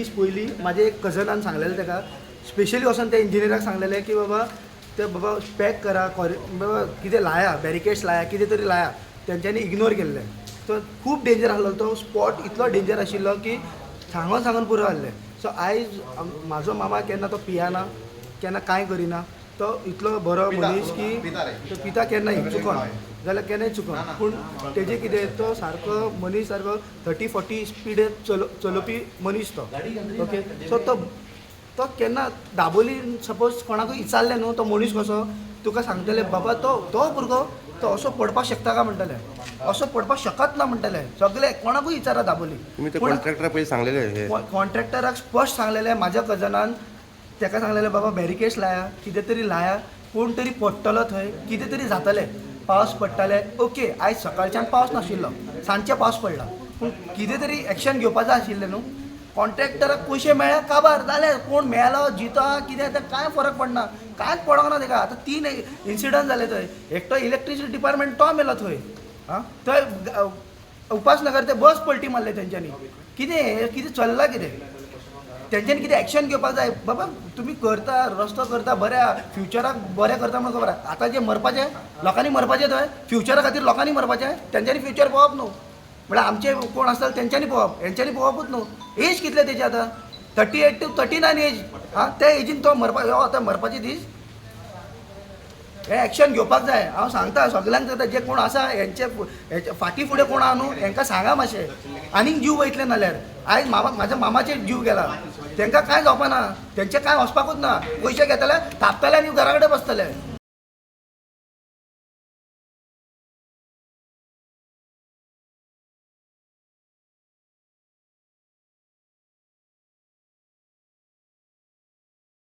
दीस पयलीं म्हाजे एक कजनान सांगलेलें ताका, स्पेशली वचोन त्या इंजिनियराक सांगलेलें की बाबा ते बाबा पॅक करा, बाबा कितें लाया, बॅरिकेड्स लाया, कितें तरी लाया. तेंच्यांनी इग्नोर केल्लें. तो खूब डेंजर आसलो तो स्पॉट, इतलो डेंजर आशिल्लो की सांगोन सांगोन पुरो जाल्लें. सो आयज म्हाजो मामा केन्ना तो पियाना, केन्ना कांय करिना. तो इतलो बरो मनीस की तो पिता केन्नाय चुकोन जाल्यार केन्नाय चुकोन, पूण तेजें कितें, तो सारको मनीस, सारको 30-40 स्पिडीर चलोवपी मनीस तो. ओके, सो तो तो केन्ना दाबोली सपोज कोणाकूय विचारलें न्हू, तो मनीस कसो, तुका सांगतले बाबा तो तो भुरगो तो असो पडपाक शकता काय म्हणटले, असो पडपाक शकत ना म्हणटले. सगळे कोणाकूय विचारा दाबोली. तुम्ही ते पूण कॉन्ट्रॅक्टरा पयलीं सांगलेले हे? कॉन्ट्रॅक्टराक स्पश्ट सांगलेलें. म्हाज्या कजनान तेका सांगलेलें, बाबा बॅरिकेड्स लाया, कितें तरी लाया, कोण तरी पडटलो थंय, कितें तरी जातलें. पावस पडटाले, ओके, आयज सकाळच्यान पावस नाशिल्लो, सांजचे पावस पडला, पूण कितें तरी एक्शन घेवपा जाय आशिल्लें न्हू. कॉन्ट्रॅक्टराक पयशे मेळ्ळे काबार जालें. कोण मेलो जितो कितें तें कांय फरक पडना, कांयच पडोंक ना तेका. आतां 3 इन्सिडंट जाले थंय. एकटो इलेक्ट्रिसिटी डिपार्टमेंट तो मेलो थंय. आं, थंय उपासनगर ते बस पलटी मारले तेंच्यांनी. कितें हें, कितें चल्लां कितें? तेंच्यांनी कितें एक्शन घेवपाक जाय. बाबा तुमी करता रस्तो करता, बऱ्या फ्युचराक बरें करता म्हणून खबर आहा. आतां जे मरपाचें लोकांनी मरपाचें थंय, फ्युचरा खातीर लोकांनी मरपाचें, तेंच्यांनी फ्युचर पळोवप न्हू. म्हळ्यार आमचे कोण आसतले तेंच्यांनी पळोवप, हेंच्यांनी पळोवपूच न्हू. एज कितले तेजी आतां? 38 to 39 age. आं, त्या एजीन तो मरपा, हो आतां मरपाचे दीस. हे एक्शन घेवपाक जाय. हांव सांगता सगल्यांक सांगता, जे कोण आसा हेंचे हेचे फाटीं फुडें कोण आहा न्हू, हेंकां सांगा मातशें, आनीक जीव वयतले नाल्यार. आयज मामा, म्हाज्या मामाचेर जीव गेला, तेंकां कांय जावपा ना, तेंचें कांय वचपाकूच ना. पयशे घेतले, थापतले आनी घरा कडेन बसतले.